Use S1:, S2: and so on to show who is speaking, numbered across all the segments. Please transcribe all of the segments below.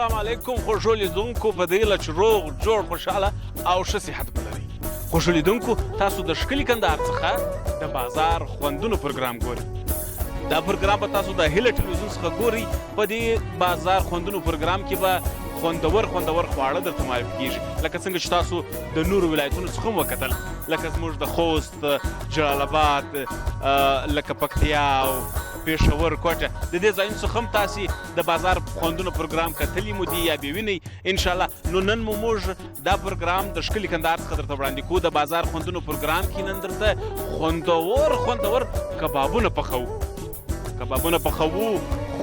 S1: السلام علیکم خوږو لیدونکو، په دې هیله چې روغ جوړ، خوشحاله او ښه صحت ولرئ. خوږو لیدونکو، تاسو د ښکلي کندهار څخه د بازار خوندونو پروګرام ګورئ. دا پروګرام به تاسو د هیله ټلویزیون څخه ګورئ. په دې بازار خوندونو پروګرام کې به خوندور خوندور خواړه درته معرفي کیږي، لکه څنګه چې تاسو د نورو ولایتونو څخه هم وکتل، لکه زموږ د خوست، جلال آباد، لکه پکتیا او پېښور، کوټه، د دې ځایونو څخه هم تاسې د بازار خوندونو پروګرام کتلی مو دي یا بې وینئ انشاءالله. نو نن مو موږ دا پروګرام د ښکلي کندهار څخه درته وړاندې کوو. د بازار خوندونو پروګرام کې نن درته خوندور خوندور کبابونه پخوو، کبابونه پخوو،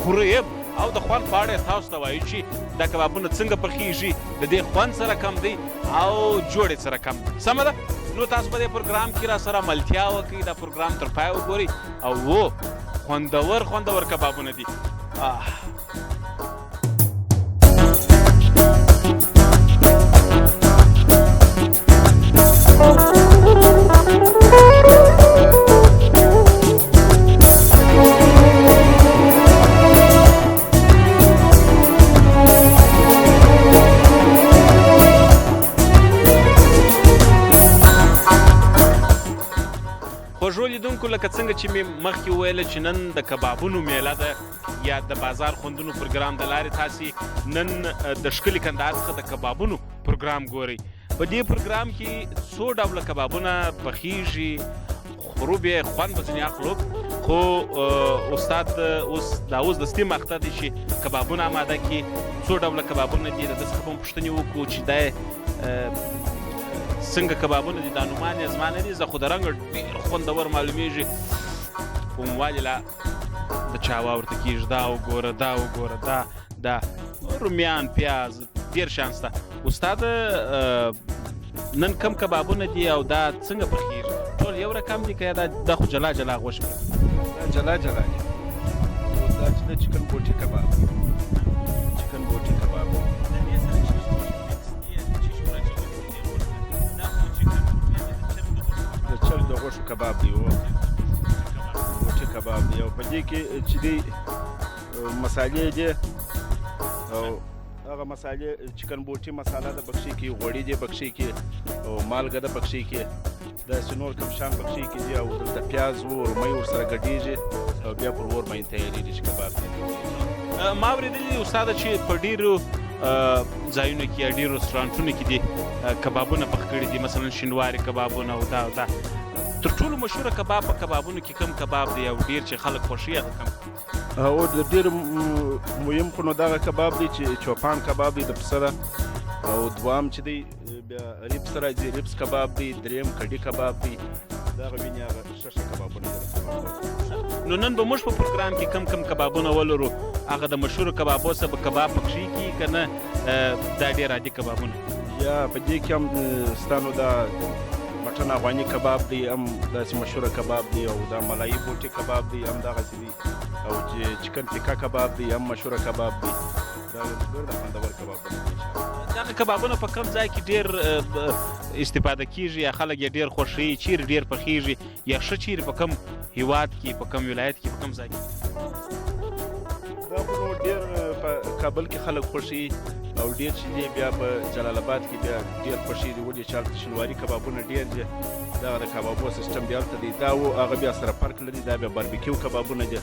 S1: خورو یې او د خوند په اړه تاسو ته وایو چې دا کبابونه څنګه پخیږي، د دې خوند سره کم دی او جوړې سره کم. سمه ده؟ نو تاسو په دې پروګرام کې را سره ملتیا وکړئ، دا پروګرام تر پایه وګورئ او و خوندور خوندور کبابونه دي. آه. خوږو لیدونکو، لکه څنګه چې مې مخکې وویل چې نن د کبابونو میله ده یا د بازار خوندونو پروګرام د لارې تاسې نن د ښکلي کندهار څخه د کبابونو پروګرام ګورئ. په دې پروګرام کې څو ډوله کبابونه پخیږي، خورو به یې، خوند به ځینې اخلو. خو استاد اوس دا اوس د ستیم اخته دی چې کبابونه آماده کړي. څو ډوله کبابونه دي، د ده څخه به هم پوښتنې وکړو چې دا څنګه کبابونه دي. دا نومان یې زما نه دي زه، خو د رنګ ډېر خوندور معلومیږي. کوموالي لا د چا ورته کېږي. دا وګوره، دا وګوره، دا دا رومیان، پیاز، ډېر شیان شته. استاد، نن کم کبابونه دي او دا څنګه پخېږي؟ ټول یو رقم دي که یا دا خو جلا جلا غوښې پرتې؟
S2: دا جلا جلا دي. دا چې د چکن بوټي کباب دی، چکن بوټي کباب دی. د چرګ د غوښو کباب دی، بوټي کباب دی. او په دې کې چې دی مسالې دي، او هغه مسالې چکن بوټي مساله ده پکښې کې، غوړي دي پکښې کې، او مالګه ده پکښې کې، داسې نور کوم شیان پکښې کې دي. او دلته پیاز و رومۍ ورسره ګډېږي او بیا پر اور باندې تیارېږي چې کباب دی.
S1: ما اورېدلي دي استاده چې په ډېرو ځایونو کې یا ډېرو رستورانټونو کې دي کبابونه پخ کړي دي، مثلا شینواري کبابونه او دا او دا. تر ټولو مشهوره کباب په کبابونو کې کوم کباب دی او ډېر چې خلک خوښوي هغه کوم؟
S2: او د ډېر مهم خو نو دغه کباب دی چې چوپان کباب دی د پسه ده. او دوام چې دی بیا ریپس راځي، ریپس کباب دی. دریم کډي کباب دی. دغه وینې هغه ښه ښه کبابونه دي.
S1: نو نن به موږ په پروګرام کې کم کم کبابونه ولرو. هغه د مشهورو کبابو څخه به کباب پکښې کي که نه دا ډېر عادي کبابونه؟
S2: یا په دې کې هم ستا نو دا مټن افغاني کباب دی، هم داسې مشهوره کباب دی. او دا ملایي بوټي کباب دی، هم دغسې دی. او چې چکن تیکا کباب دی، هم مشهوره کباب دی. دا ګرده خوندور کبابونه دي.
S1: دغه کبابونه په کوم ځای کې ډېر استفاده کیږي یا خلک یې ډېر خوښوي؟ چیرې ډېر پخیږي یا ښه چیرې په کوم هیواد کې، په کوم ولایت کې، په کوم ځای کې؟
S2: دا خو نو ډېر په کابل کې خلک خوښوي او ډېر چې دی بیا په جلال آباد کې بیا ډېر خوښېږي، ولې چې هلته شینواري کبابونه ډېر دي. دغه د کبابو سیستم بیا هلته دی. دا و هغه بیا سره فرق لري. دا بیا باربیکیو کبابونه دي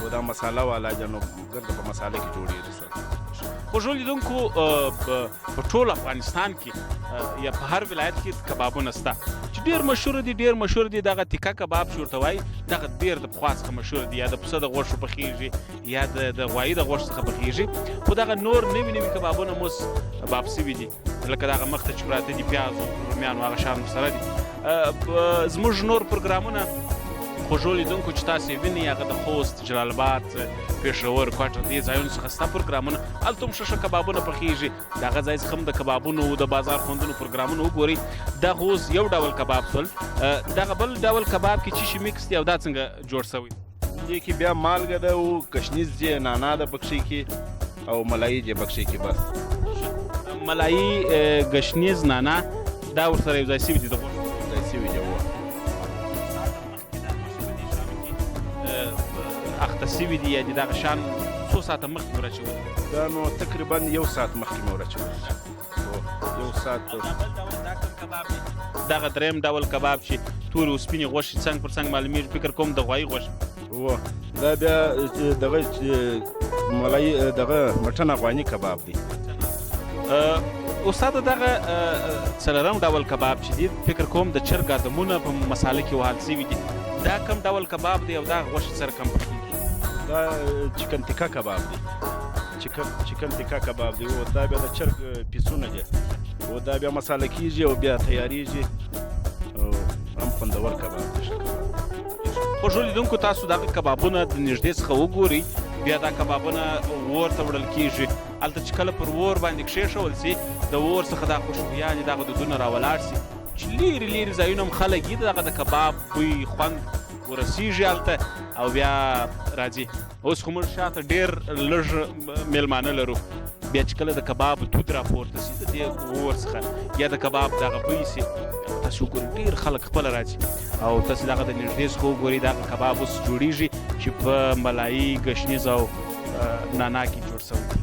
S2: او دا مساله والا دي، نو ګرده په مساله کې جوړېږي سره.
S1: خوږو لیدونکو، په ټول افغانستان کې یا په هر ولایت کې کبابونه شته چې ډېر مشهور دي، ډېر مشهور دي. دغه تیکه کباب چې ورته وایي دغه ډېر د پخوا څخه مشهور دي، یا د پسه د غوښو پخېږي یا د غوایي د غوښو څخه پخېږي. خو دغه نور نوي نوي کبابونه هم اوس باب سوي دي، لکه دغه مخته چې پراته دي پیاز او رومیان هغه شیان ورسره دي. زموږ نور پروګرامونه خوږو لیدونکو چې تاسې وینئ هغه د خوست، جلال آباد، پېښور، کوټه دې ځایونو څخه سته پروګرامونه. هلته هم ښه ښه کبابونه پخېږي. د هغه ځای څخه هم د کبابونو د بازار خوندونو پروګرامونه وګورئ. دا خو اوس یو ډول کباب سول، دغه بل ډول کباب کې څه شي میکس دی او دا څنګه جوړ سوی؟
S2: دې کې بیا مالګه ده او کشنیز دی، نانا ده پکښې کې او ملایي دی پکښې کې. بس
S1: ملایي، ګشنیز، نانا دا ورسره یو ځای سوي دي، د غوښو
S2: یو ځای سوي دي.
S1: اخته سوي دي یا دي دغه شان څو څو ساعته مخکې ور اچولي؟
S2: دا نو تقریبا یو ساعت مخکې مې ور اچولي، یو ساعت.
S1: دغه دریم ډول کباب چې تورې او سپینې غوښې څنګ پر څنګ معلومیږي، فکر کوم د غوایي غوښې.
S2: هو، دا بیا دغه ملایي دغه مټن افغاني کباب دی.
S1: استاد دغه څلورم ډول کباب چې دی، فکر کوم د چرګ ادمونه په مساله کې وهل سوي دي. دا کوم ډول کباب دی او دا غوښې سره کوم پخېږي؟
S2: دا چکن تیکا کباب دی، چکن تیکا کباب دی. او دا بیا د چرګ پیسونه دي، او دا بیا مساله کیږي او بیا تیاریږي، او هم خوندور کباب دی، ښه کباب.
S1: خوږو لیدونکو، تاسو دغه کبابونه د نږدې څخه وګورئ. بیا دا کبابونه اور ته وړل کیږي، هلته چې کله پر اور باندې کښېښول سي، د اور څخه دا خوشبویانې دغه دودونه راولاړ سي چې لیرې لیرې ځایونه هم خلک یي دغه د کباب بوی خوند ورسیږي هلته او بیا راځي. اوس خو موږ شاته ډېر لږ میلمانه لرو. بیا چې کله د کباب دود راپورته سي د دې اور څخه یا د کباب دغه بوی سي، تاسو وګورئ ډېر خلک خپله راځي او تاسو دغه د نږدې څخه وګورئ. دغه کباب اوس جوړیږي چې په ملایي، ګشنیز او نانا کې جوړ سوی دی.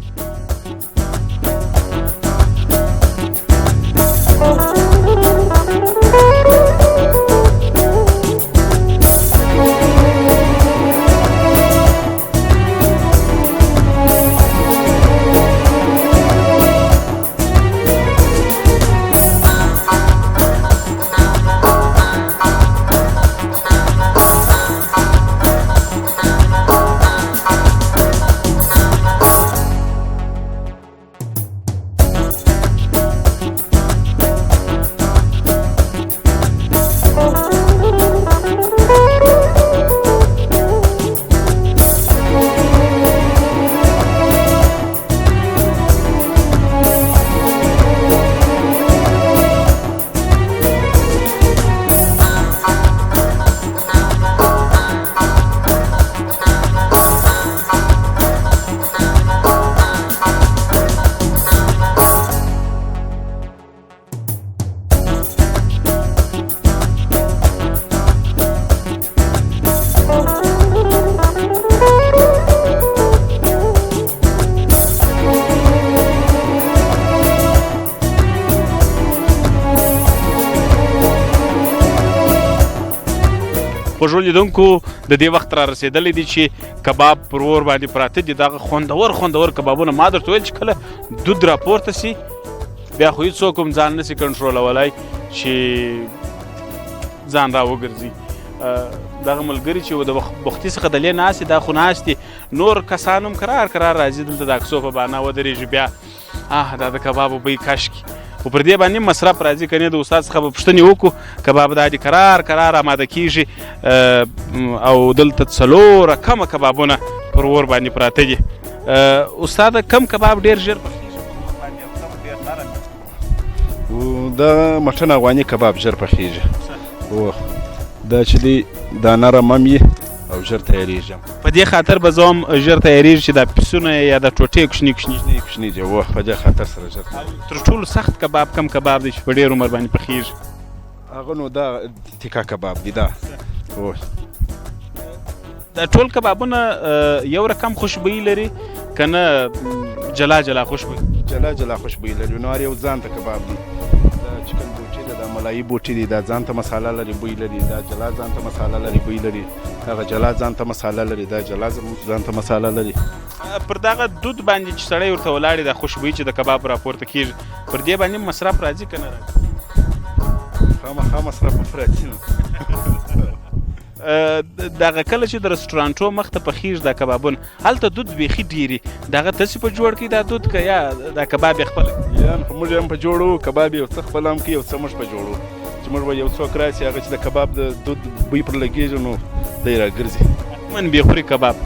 S1: خوږو لیدونکو، د دې وخت را رسېدلی دی چې کباب پر اور باندې پراته دي. دغه خوندور خوندور کبابونه ما درته ویل چې کله دود راپورته سي بیا خو هیڅوک هم ځان نه سي کنټرولولای چې ځان را وګرځي. دغه ملګري چې د بختي څخه د لې ناست دي، دا خو ناست دي، نور کسان هم کرار کرار راځي دلته د عکسو په بانه ودرېږي. بیا دا د کبابو بوی کش کړي، خو پر دې باندې مصرف راځي. که نه د استاد څخه به پوښتنې وکړو. کباب دا دي کرار کرار آماده کیږي او دلته څلور رقمه کبابونه پر اور باندې پراته دي. استاد، کم کباب ډېر ژر پخېږي پر اور باندې او کم ډېر نرم؟
S2: دا مټن افغاني کباب ژر پخېږي. دا چې دی دا نرم هم وي او ژر تیاریږي.
S1: په دې خاطر به زه هم ژر تیاریږي چې دا پیسونه یا دا ټوټې کوچني کوچني
S2: کوچني کوچني دي. په دې خاطر سره ژر.
S1: تر ټولو سخت کباب کم کباب دی چې په ډېر عمر باندې پخېږي؟
S2: هغه نو دا تیکا کباب دی. دا
S1: دا ټول کبابونه یو رقم خوشبویي لري که نه جلا جلا خوشبویي؟
S2: جلا جلا خوشبویي لري. نو هر یو ځان ته کباب دی. دا چکن بوټي ده، دا ملایي بوټي دی، دا ځان ته مساله لري بوی لري، دا جلا ځان ته مساله لري بوی لري، هغه جلا ځان ته مساله لري، دا جلا ځان ته مساله لري.
S1: پر دغه دود باندې چې سړی ورته ولاړ دا خوشبویي چې د کباب راپورته کېږي، پر دې باندې مصرف راځي که نه راځي؟
S2: خامخا مصرف راځي.
S1: دغه کله چې د رستورانټو مخته پخېږي دا کبابونه، هلته دود بیخي ډېري، دغه تاسې په جوړ کړئ دا دود که یا دا کباب یې خپله؟
S2: یا خو موږ یې هم په جوړو، کباب یې یو څه خپله هم کوي، یو څه موږ په جوړو. چې موږ به یو څوک راشي هغه چې د کباب د دود بوی پر لګېږي نو دی راګرځي.
S1: حتما بې خوري کباب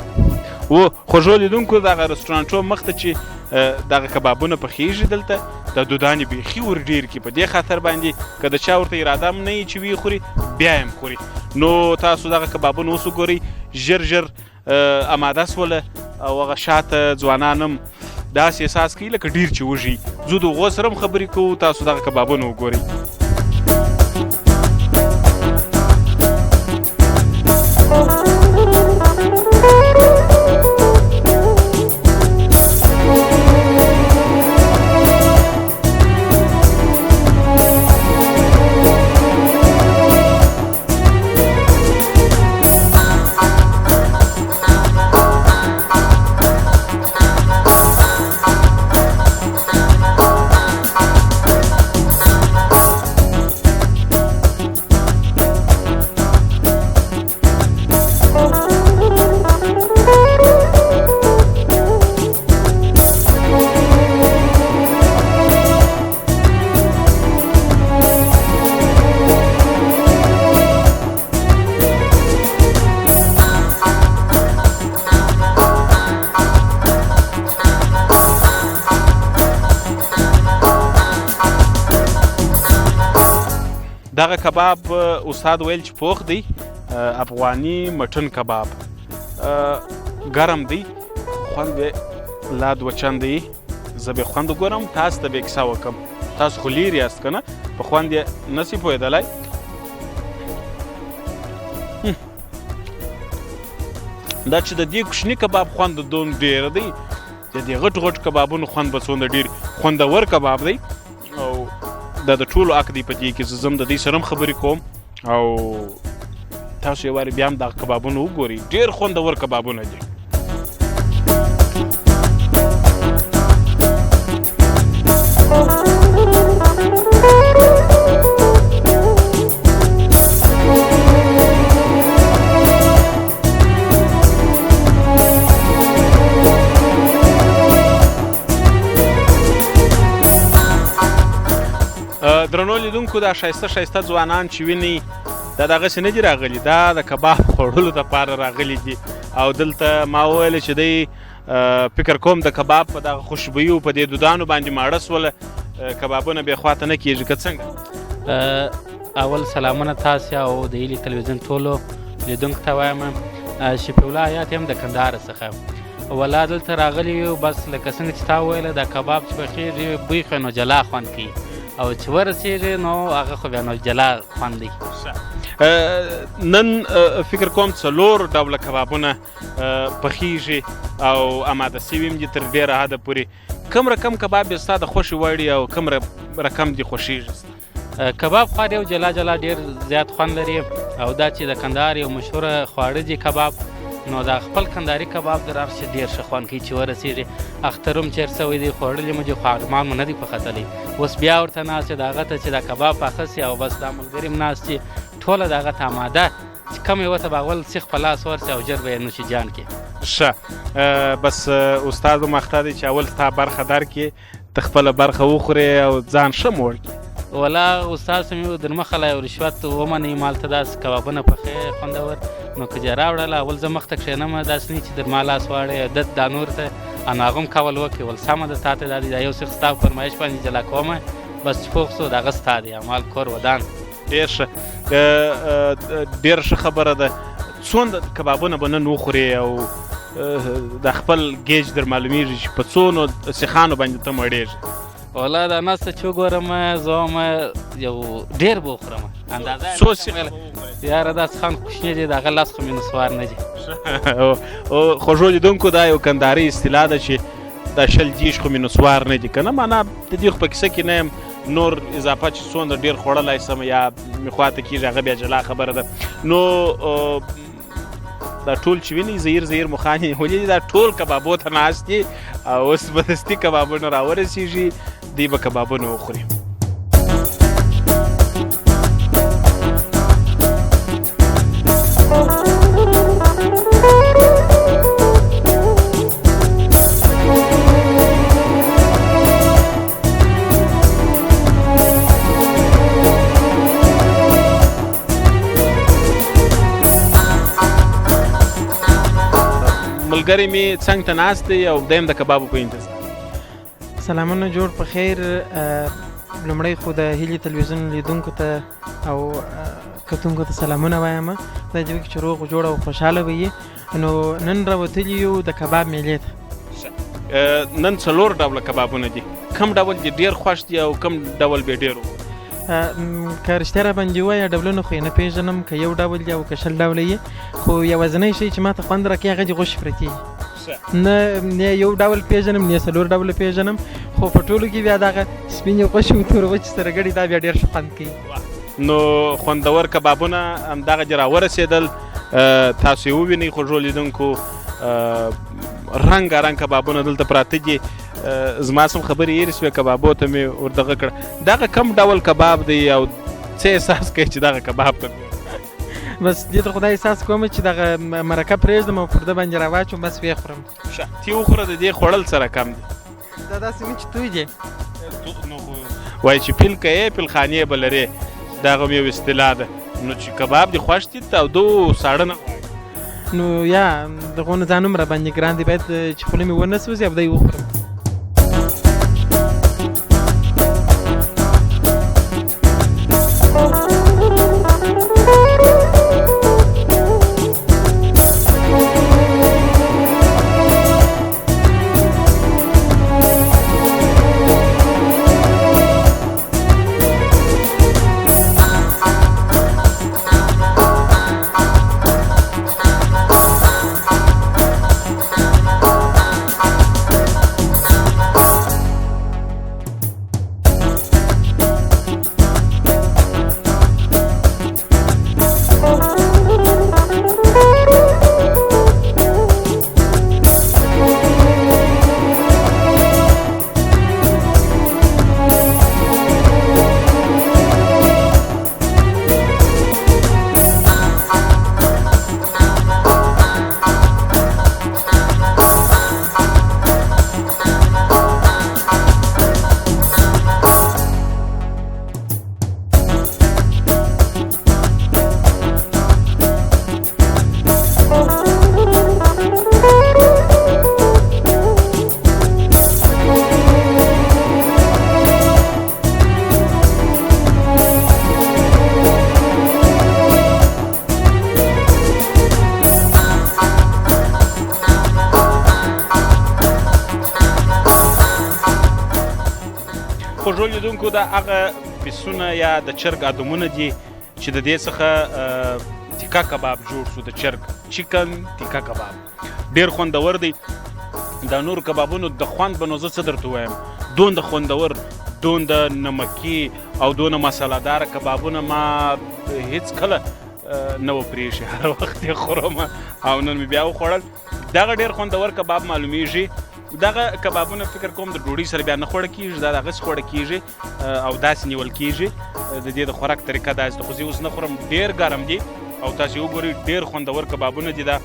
S1: و. خوږو لیدونکو، دغه رستورانټو مخته چې دغه کبابونه پخېږي دلته د دودانې بیخي ور ډېر کړي، په دې خاطر باندې که د چا ورته اراده هم نه وي چې ویې خوري بیا یې هم خوري. نو تاسو دغه کبابونه اوس وګورئ، ژر ژر اماده سوله او هغه شاته ځوانان هم داسې احساس کوي لکه ډېر چې وږي. ځو د هغو سره هم خبرې کوو، تاسو دغه کبابونه وګورئ. دغه کباب استاد ویل چې پوخ دی، افغاني مټن کباب، ګرم دی، خوند یې لا دوه چنده دی. زه به خوند وګورم، تاسو ته به کیسه وکړم. تاسو خو لیرې یاست که نه، په خوند یې نه سئ پوهېدلی. دا چې د دې کوچني کباب خوند دون ډېر دی، د دې غټ غټ کبابونو خوند به څومره ډېر خوندور کباب دی. او دا د ټولو حق دی په دې کې. زه ځم د دې سره هم خبرې کوم او تاسو یو وارې بیا هم دغه کبابونه وګورئ، ډېر خوندور کبابونه دي. درنو لیدونکو، دا ښایسته ښایسته ځوانان چې وینئ، دا دغسې نه دي راغلي، دا د کباب خوړلو دپاره راغلي دي. او دلته ما وویل چې دی فکر کوم د کباب په دغه خوشبویو په دې دودانو باندې ماړه سوله، کبابونه بې خواته نه کېږي که څنګه؟
S3: اول سلامونه تاسې او د هیلې تلویزیون ټولو لیدونکو ته وایم. شفیع الله حیات یم د کندهار څخه. ولا دلته راغلي یو، بس لکه څنګه چې تا وویله دا کباب چې پخېږي بوی خو نو جلا خوند کوي، او چې ورسېږي نو هغه خو بیا نو جلا خوند دی.
S1: نن فکر کوم څلور ډوله کبابونه پخېږي او اماده سوي هم دي تر ډېره حده پورې. کوم رقم کباب یې ستا د خوښې وړ او کوم رقم دې خوښېږي؟
S3: کباب خو یو جلا جلا ډېر زیات خوند لري، او دا چې د کندهار یو مشهوره خواړه دي کباب، نو دا خپل کندهاري کباب در هر څه ډېر ښه خوند کوي چې ورسېږي. اختر هم چېر سوی دی، خوړلي مو دي خو ارمان مو نه دی پختلی. اوس بیا ورته ناست یو، د هغه ته چې دا کباب پاخه سي او بس دا ملګري هم ناست دي، ټوله د هغه ته اماده چې کوم یوه ته به اول سیخ په لاس ورسي او ژر به یې نوشي جان کړي.
S1: ښه، بس استاد هم اخته دی چې اول ستا برخه درکړي، ته خپله برخه وخورې او ځان ښه موړ کړې.
S3: ولا استاد ته مې در مخه لا یو رشوت ومنئ، مالته داسې کبابونه پخې خوندور، نو که دې راوړله اول زه مخته کښېنم، داسې نه چې در ما لاس واړې دت دا نور ته نو هغه هم کول وکړي. ول سمه ده، تا ته دا دی دا یو سیخ ستا په فرمایش باندې جلا کومه، بس چې پوخ سو د هغه ستا دی، مال کور ودان.
S1: ډېر ښه، ډېره ښه خبره ده. څومره کبابونه به نن وخورې او د خپل ګیج در معلومیږي چې په څونو سیخانو باندې ته مړېږې؟
S3: والله دا ناسته چې وګورم زه وایم یو ډېر به وخورم، اندازه
S1: څو سیخه به وخورې؟
S3: یاره دا سیخان کوچني دي، د هغه لاس خو مې نسوار نه دي.
S1: خوږو لیدونکو، دا یو کندهاري اصطلاح ده چې دا 20 دېرش خو مې نسوار نه دي که نه، معنا د دې خو په کیسه کې نه یم، نور اضافه چې څومره ډېر خوړلی سم یا مې خواته کېږي هغه بیا جلا خبره ده. نو دا ټول چې وینئ زهیر زهیر مخان یې نیولي دي، دا ټول کبابو ته ناست دي او اوس به دستي کبابونه راورسېږي، دوی به کبابونه وخوري. ملګری مې څنګ ته ناست دی او دی هم د کبابو په انتظار.
S4: سلامونه، جوړ په خیر. لومړی خو د هیلې تلویزیون لیدونکو ته او کتونکو ته سلامونه وایم. خدای دې وکړي چې روغ جوړ او خوشحاله وي. نو نن راوتلي یو د کباب میلې ته.
S1: نن څلور ډوله کبابونه دي، کوم ډول دې ډېر خوښ دی او کوم ډول به ډېر وخورې؟
S4: که رښتیا را باندې ووایه ډولونه خو یې نه پېژنم، که یو ډول دی او که 20 ډوله یې، خو یوازینی شی چې ماته خوند راکوي هغه دې غوښې پرتې دي. نه یو ډول پېژنم نه څلور ډوله پېژنم، خو په ټولو کې بیا دغه سپینې غوښې او تورې غوښې سره ګډې دا بیا ډېر ښه خوند کوي.
S1: نو خوندور کبابونه همدغه دې راورسېدل، تاسو یې ووینئ خوږو لیدونکو، رنګارنګ کبابونه دلته پراته دي. زما سم خبرې هېرې سوې، کبابو ته مې وردغه کړه. دغه کوم ډول کباب دی او څه احساس کوي چې دغه کباب ته ګورې؟
S4: بس دې ته خو دا احساس کوم چې دغه مرکه پرېږدم او پر ده باندې راواچوم، بس ویې خورم.
S1: ښه، تی وخوره، د دې خوړل څه رقم دي؟
S4: دا داسې نه چې توی دی.
S1: نو خو وایي چې پیل که یې پیلخانې به لرې، دا هم یو اصطلاح ده. نو چې کباب دې خوښ دي تاوده ساړه نه غواړي.
S4: نو یا دغو نه ځان هم را باندې ګران دی، باید چې خوله مې ونه سوځي او دی وخورم.
S1: خوږو لیدونکو، دا هغه پیسونه یا د چرګ ادمونه دي چې د دې څخه تیکا کباب جوړ شو. د چرګ چکن تیکا کباب ډېر خوندور دی. دا نور کبابونو د خوند به نو زه څه درته ووایم، دونه خوندور، دونه نمکي او دونه مسالهدار کبابونه ما هیڅ کله نه و پرېښي، هر وخت یې خورم او نن مې بیا وخوړل. دغه ډېر خوندور کباب معلومیږي. دغه کبابونه فکر کوم د ډوډۍ سره بیا نه خوړل کېږي، دا دغسې خوړل کېږي او داسې نیول کېږي. د دې د خوراک طریقه داسې ده، خو زه اوس نه خورم، ډېر ګرم دي او تاسې وګورئ ډېر خوندور کبابونه دي. دا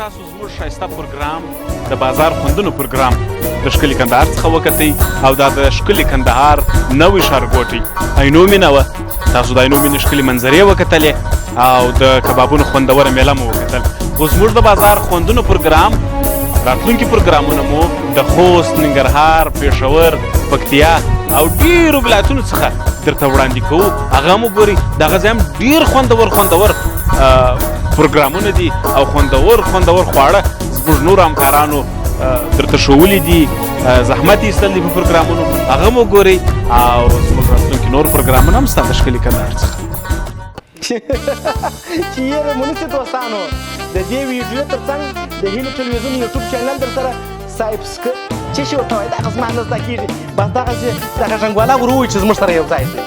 S1: تاسو زموږ ښایسته پروګرام د بازار خوندونو پروګرام د ښکلي کندهار څخه وکتئ او دا د ښکلي کندهار نوی ښارګوټی عینو مینه وه. تاسو د عینو مینې ښکلې منظرې وکتلې او د کبابونو خوندوره میله مو وکتل. خو زموږ د بازار خوندونو پروګرام راتلونکي پروګرامونه مو د خوست، ننګرهار، پېښور، پکتیا او ډېرو ولایتونو څخه درته وړاندې کوو. هغه مو ګورئ، د هغه ځای هم ډېر خوندور خوندور پروګرامونه دي او خوندور خوندور خواړه زموږ نورو همکارانو درته ښوولي دي، زحمت یې ایستل دي په پروګرامونو، هغه مو ګورئ او زموږ راتلونکي نور پروګرامونه هم ستا د ښکلي کندهار څخه.
S5: چې یې مو نسي دوستانو، د دې ویډیو تر څنګ د هیلو ټلویزیون یوټیوب چینل در سره سایبسک چې شي ورته وایي، دغه زما نه زده کېږي، بس دغسې دغه ژنګواله ور ووایي چې زموږ سره یو ځای شي.